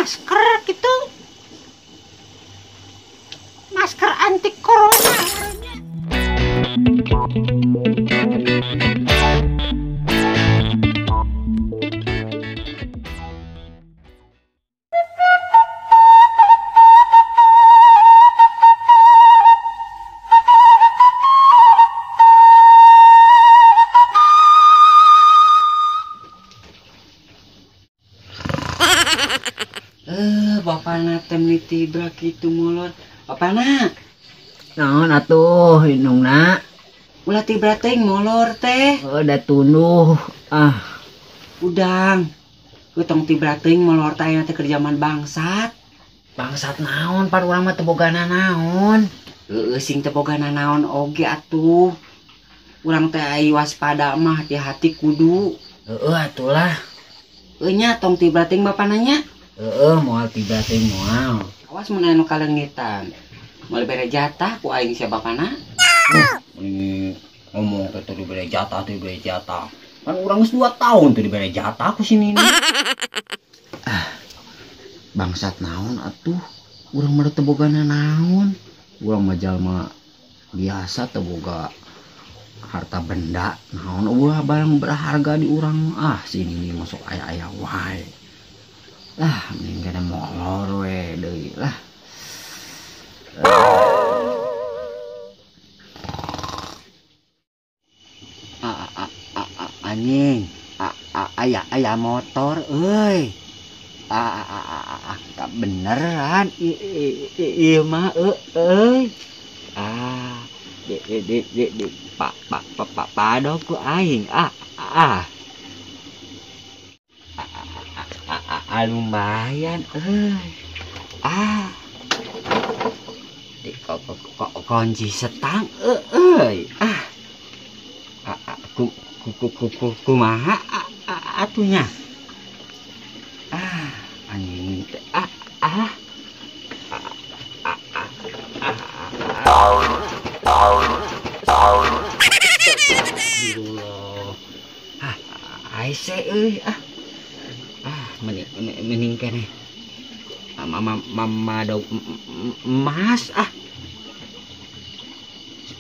Masker gitu. Masker anti corona. Bapana teh tibra kitu molor. Bapana. Naon atuh indungna? Ulah tibra teh molor teh. Oh, da tunduh. Ah. Udang. Tong tibra teh molor teh aya teh keur jaman bangsat. Bangsat naon pan urang mah teu boga nanaon. Heueuh sing teu boga nanaon oge atuh. Urang teh ai waspada mah hati-hati kudu. Heueuh atulah. Heueuh nya tong tibra teh bapana nya. Heeh, moal tiba teh moal. Awas mun aya nu kalengitan. Moal bere jatah ku aing sia bapana. Ini ngomong teh dibere jatah, dibere jatah. Kan urang geus 2 tahun teh dibere jatah ku si Nini. Ah. Bangsat naon atuh? Urang mah teu boga naon. Urang mah jalma biasa teu boga harta benda naon eueuh barang berharga di urang. Ah, si Nini masuk aya-aya wae. Lah, mending kena molor we deui lah. Anjing, aya motor euy. Beneran ieu mah euy. Ah, di pak pak pak padok ku aing. Lumayan euy. Ah. Di kunci setang euy. Ah. Ku kumaha atunya. Ah, anjing teh. Ah. Astagfirullah. Ah, aise euy ah. Mending keneh mama dog emas ah.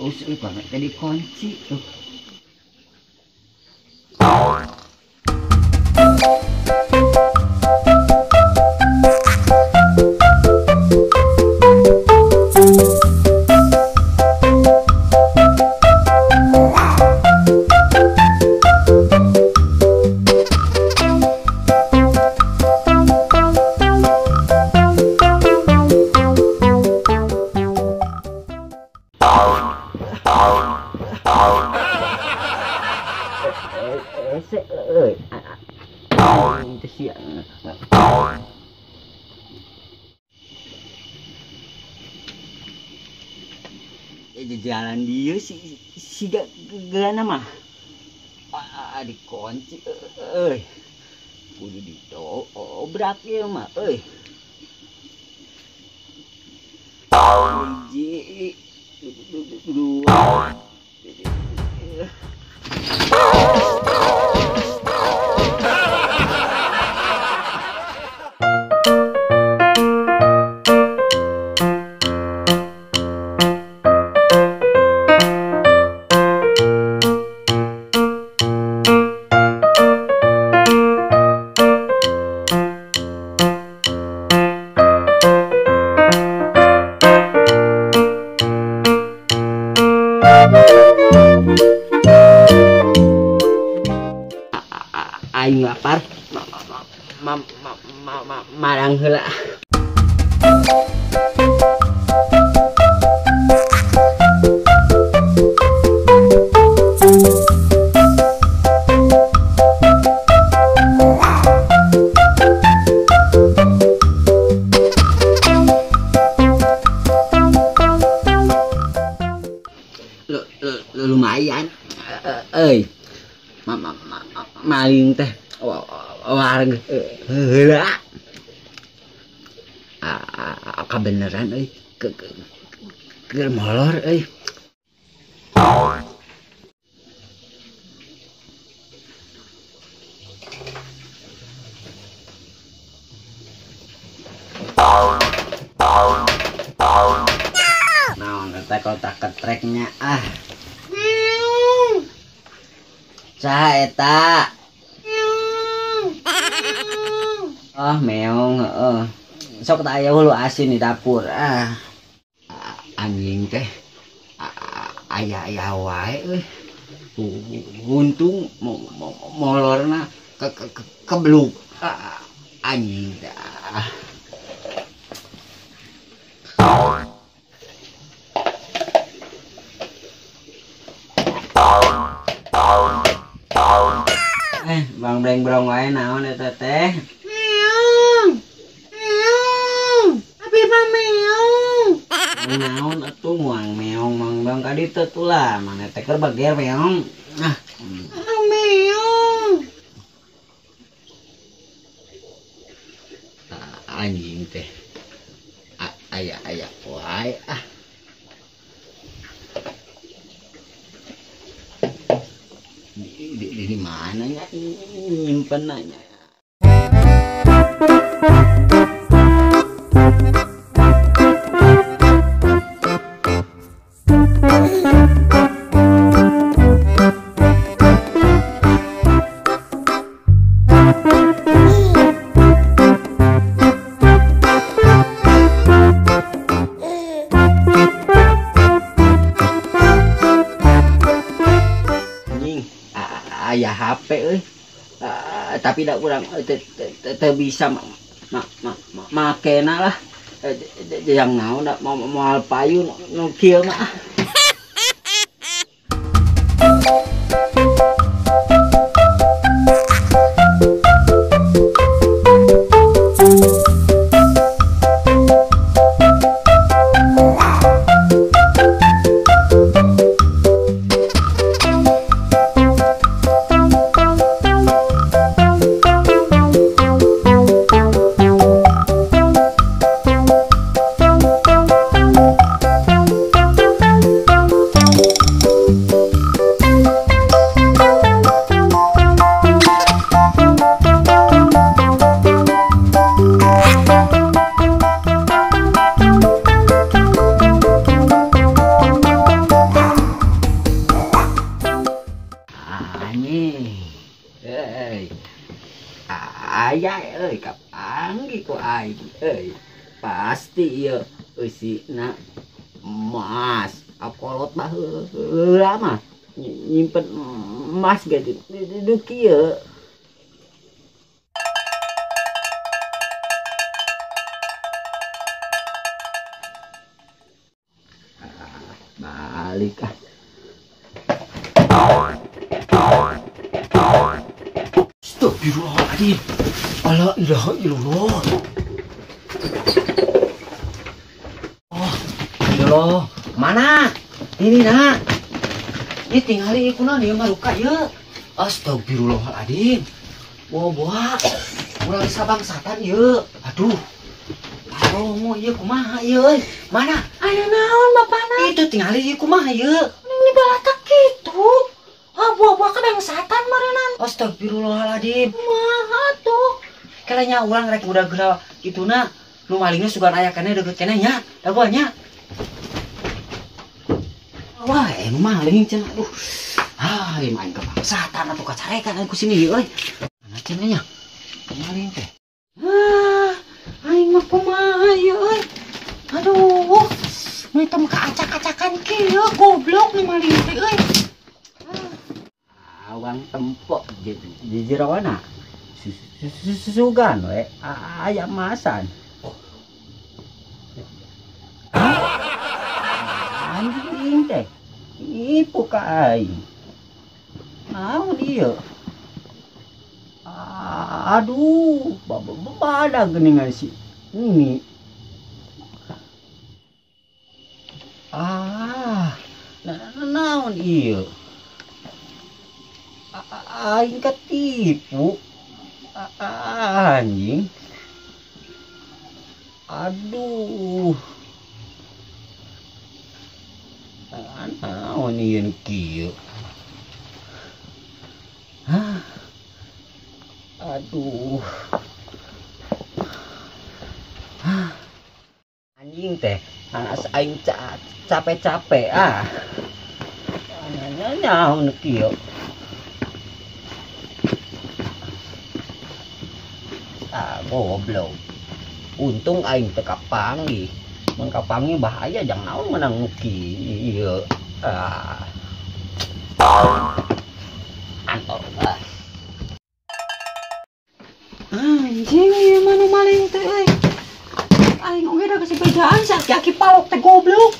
Usah banget tadi kunci tuh. Jalan dia si gana mah dikunci euy kudu didobrak ieu mah euy. 1, 2, 3. Aing lapar, marang heula. Lumayan, euy. Maling teh warga heula. Kabeneran euy, keur molor euy. Naon eta kotak ketreknya ah. Saha eta? Oh, meong heeh. Sok tah aya hulu asin di dapur ah. Anjing teh aya-aya wae euy. Untung molorna kebluk. Anjing teh. Bang breng-brong wae naon eta teh? Meong. Meong. Abi mah meong. Naon atuh moal meong mang bang ka ditu tulah, mana teh keur bager meong. Ah. Meong. Anjing teh. Aya-aya wae ah. Di mana nya nyimpen nya? Aya HP euy. Tapi da urang teu bisa makena lah. Yang naon da moal payu nu kieu mah. Aya euy kapanggih ku aing euy pasti ieu eusina emas akolot baheula mah nyimpen emas ge di kieu. Balik ah. Astagfirullahaladzim. La ilaha illallah. Oh, Allah. Mana? Ini nak. Ini tinggali kunaon ieu mah luka ieu. Astagfirullahaladzim. Wah, urang sabangsatan ieu. Aduh. Aduh, ieu kumaha ieu euy? Mana? Aya naon bapana? Itu tinggali ieu kumaha ieu? Ini balatak kitu. Ah, buah-buah kebangsatan marenan. Astagfirullahaladzim. Kumaha tuh? Kalanya urang rek udah geura ituna nu malingna sugan aya keneh deukeut keneh nya. Dagoan nya. Wah, nu maling cenah aduh. Ah, ieu mah aing kebangsatan atuh kacarekan aing ku sini euy. Mana cenah nya? Maling teh. Ah, aing mah kumaha ieu euy. Aduh, mitem kaacak-acakan kieu goblok nu maling teh euy. Awang tempok di jerawana susugan we aya masan anjing teh ipu ka aing naon ieu aduh babadah geuningan si ini ah naon ieu aing ketipu anjing aduh naon ieu kieu aduh. Anjing teh, anak aing capek-capek ah. Nyaho nu kieu. Ah, goblok. Untung aing teu kapanggih. Mun kapanggih bahaya jang naon menang nu kieu. Ah. Antor ah. Anjing ieu mah nu maling teh euy. Aing oge da kasebejaan si aki-aki palok teh goblok.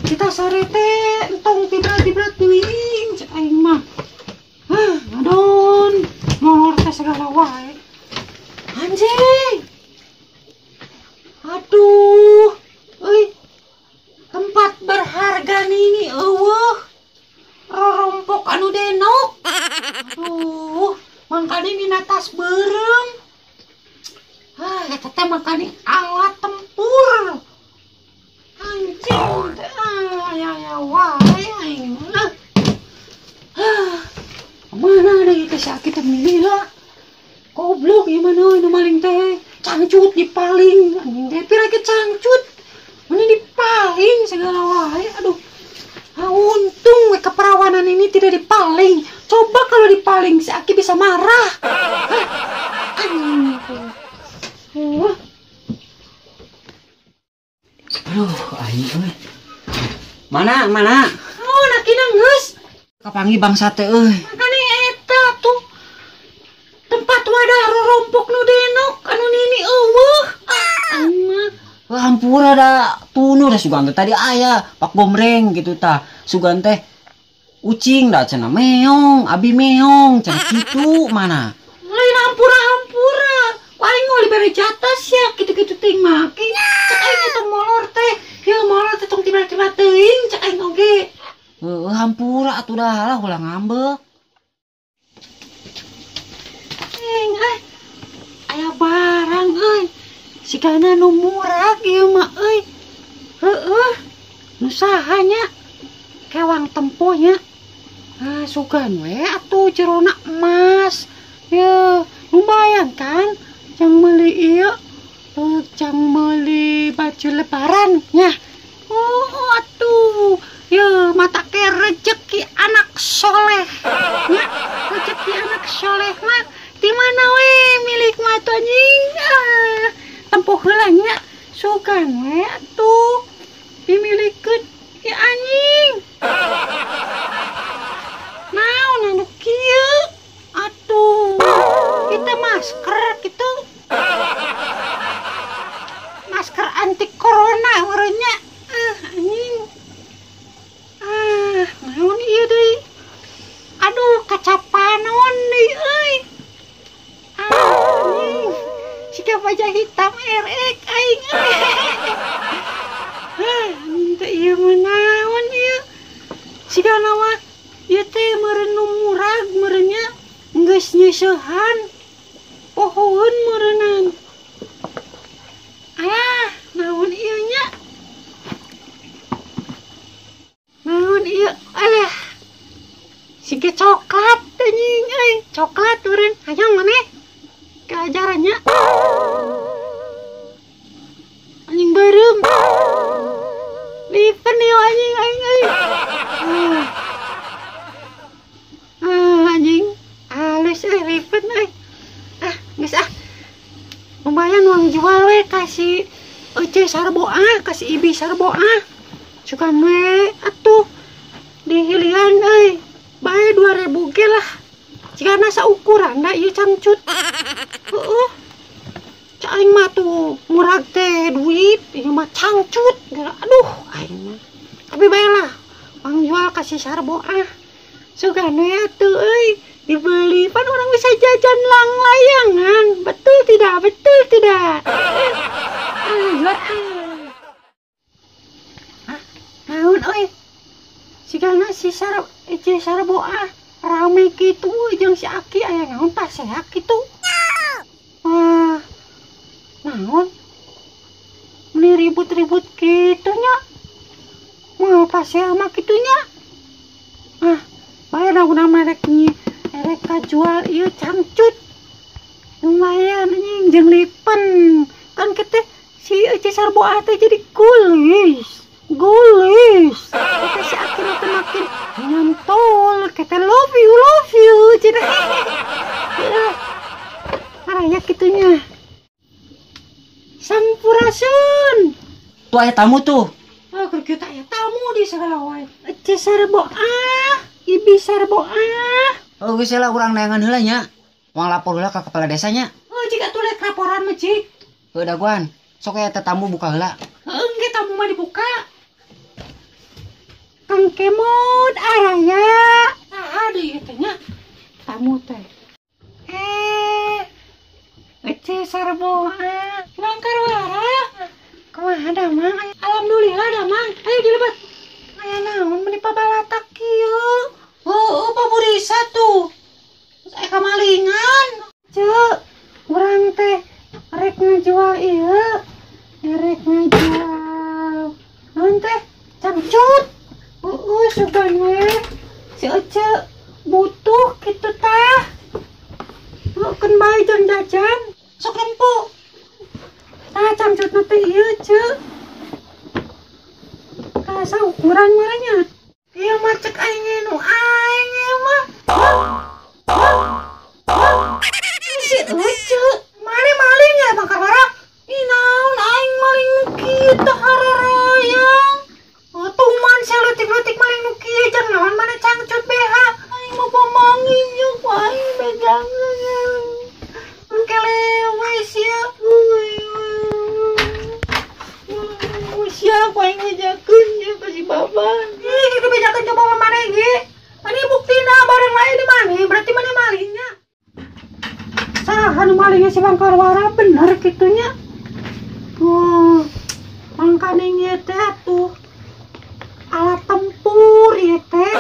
Kita sare teh entong tibrat-tibrat teuing cek aing mah. Hah, ngadon. Molor teh segala wae. Anjing. Aduh, euy. Tempat berharga nini eueuh. Rorompok anu denok. Aduh, mangkane dina tas beureum. Ah, eta teh mangkane alat tempur. Anjing, ah, ya ya wae aing mah. Ah, mana deui teh si Aki teh milih. Goblok ieu mah nu maling teh. Cangcut dipaling anjing teh pira ge cangcut. Meni dipaling segala wae. Aduh. Ah, untung we keperawanan ini tidak dipaling. Coba kalau dipaling si Aki bisa marah. Ah, anjing. Aduh, aing euy. Mana, mana? Oh, nakina geus. Kapanggih bangsa teh euy. Makane eta tuh. Tempat wadah rorompok nu denok anu nini eueuh. Ah, mah. Wah, hampura da tunu da sugan teh tadi aya pak gombreng gitu tah. Sugan teh ucing da cenah meong, abi meong cenah kitu mana. Lain hampura-hampura. Aing mau diberi jatah sia kitu-kitu teuing mah. Cek aing tong molor teh. Ieu molor teh tong tiba-tiba teuing cek aing oge. Heueuh hampura atuh dah lah ulah ngambek. Ing euy. Aya barang euy. Sigana nu murah ieu mah euy. Heueuh. Nu saha nya? Kewang tempo nya. Ah sugan we atuh jerona emas. Ye, lumayan kan? Jang meuli ieu, jang meuli baju lebaran nya. Oh atuh, ye mata ke rezeki anak soleh. Nya, rezeki anak soleh mah di mana we milik mah tuh anjing. Ah, tempo heula nya, sugan we atuh dimilikeun ya anjing. Naon anu kieu? Atuh, kita masker gitu. Masker anti corona urangnya. Ah, anjing. Ah, naon ieu deui? Aduh, kaca panon deui euy. Ah, anjing. Siga wajah hitam erek aing. Ah, anjing teh ieu mah naon ieu? Siga nawa ieu teh meureun nu murag meureunnya. Geus nyeusehan. Pohoeun meureunnan. Alah, naon ieu nya? Naon ieu? Alah. Siga coklat anjing euy, coklat meureun. Hayang maneh? Keajarannya. Anjing beureum. Lipen ieu anjing aing euy. Ah, anjing. Halus euy lipen euy. Ah, geus ah. Lumayan uang jual we kasih Ece sarboah, kasih Ibi sarboah. Sugan we atuh dihilian euy. Bae 2000 ge lah. Jigana saukuran da ieu cangcut. Heueuh. Cak aing mah tuh murag teh duit, ieu mah cangcut. Aduh, aing mah. Tapi bae lah, uang jual kasih sarboah. Sugan we atuh euy. Dibeli pan orang bisa jajan lang layangan. Betul tidak? Betul tidak? Ah, jual ah. Hah? Naon euy? Sigana si sarap Ece sarboah rame kitu jeung si Aki aya naon paseak kitu. Wah. Naon? Meni ribut-ribut kitu nya. Moal pasea mah kitu nya. Ah, bae da urang mah rek mereka jual ieu cangcut. Lumayan anjing jeung lipen. Kan kita si Ece Sarboah teh jadi gulis. Gulis. Eta si Aki teh makin nyantol, kata love you cenah. Araya kitunya. Sampurasun. Tuh aya tamu tuh. Oh, keur kieu aya tamu di segala wae. Ece Sarboah, Ibi Sarboah. Oh, geus lah urang neangan heula nya. Moal lapor heula ka kepala desanya. Oh, jika tuh lek laporan mah, Cik. Heuh daguan. Sok aya teh tamu buka heula. Heuh, engke tamu mah dibuka. Kang Kemod araya. Saha deui teh nya? Tamu teh. Ece Sarboah, Bangkarwara. Kumaha damang? Alhamdulillah damang. Ayo dilebet. Aya naon meuni pabalatak kieu? Heueuh, paburisa tuh. Terus aya kamalingan. Ceuk, urang teh rek ngajual ieu. Rek ngajual. Naon teh? Cangcut. Heueuh, sugan we. Si Ece butuh kitu tah. Keun bae jang jajan. Sok rempu. Tah cangcutna teh ieu, Ceuk. Kasa ukuran mah nya. Ieu mah cek aing nu aing ieu mah. Si Ece, mane maling ya Bangkarwara? Ih naon aing maling nu kieu tah hararayang. Oh, tuman sia leutik-leutik maling nu kieu jang naon mane cangcut BH. Aing mah pamangin nya ku aing bejangan. Engke sia. Sia ku aing bejakeun nya ka si Baban. Ih, kitu bejakeun ka bapak maneh ge. Mane buktina barang lain di mane, berarti mane malingnya. Saha nu malingnya si Bangkarwara bener kitunya. Oh, mangkane ieu teh atuh alat tempur ieu teh.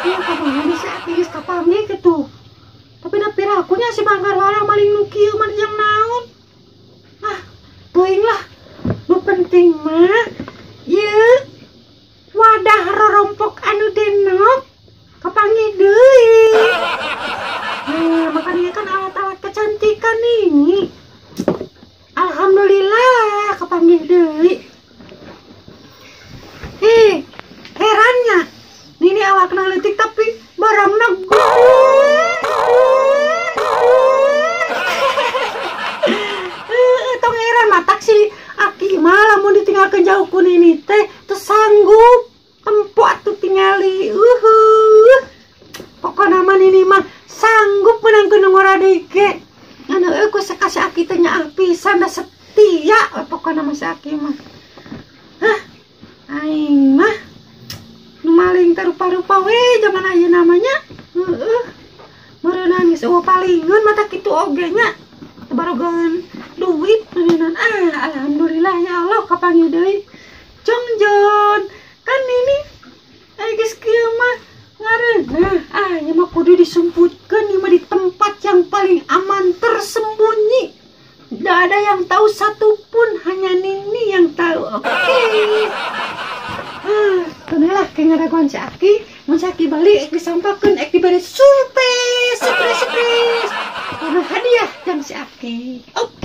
Ieu kumaha bisa geus kapanggih kitu. Tapi da pirakunya si Bangkarwara maling nu kieu mah jang naon. Ah, teuing lah. Nu penting mah ieu wadah rorompok anu denok kapanggih deui. Nah, makanya kan alat-alat kecantikan ini. Alhamdulillah kapanggih deui. Herannya. Nini awakna leutik tapi barangna gede. Tong heran matak si Aki mah lamun ditinggalkeun jauh ku nini teh teu sanggup tempo atuh tingali. Pokona mah nini mah sanggup meunangkeun nu ngora deui ge. Ngan heueuh ku sakasi Aki teh nyaah pisan da setia pokona mah si Aki mah. Hah, aing mah nu maling teh rupa-rupa we zaman ayeuna mah nya. Heueuh. Meureunang geus eueuh palingeun mata kitu oge nya. Teu barogeun duit meureunang. Ah, alhamdulillah ya Allah kapanggih deui. Jongjon, kan ini geus kieu mah ngareunah. Ah, ieu mah kudu disumputkeun ieu mah di tempat yang paling aman tersembunyi. Tidak ada yang tahu satupun, hanya Nini yang tahu. Oke. Ah, lah kayak ngadaguan si Aki, mun si Aki balik ek disampakeun ek diberi surprise, surprise, surprise. Karena hadiah jam si Aki. Oke.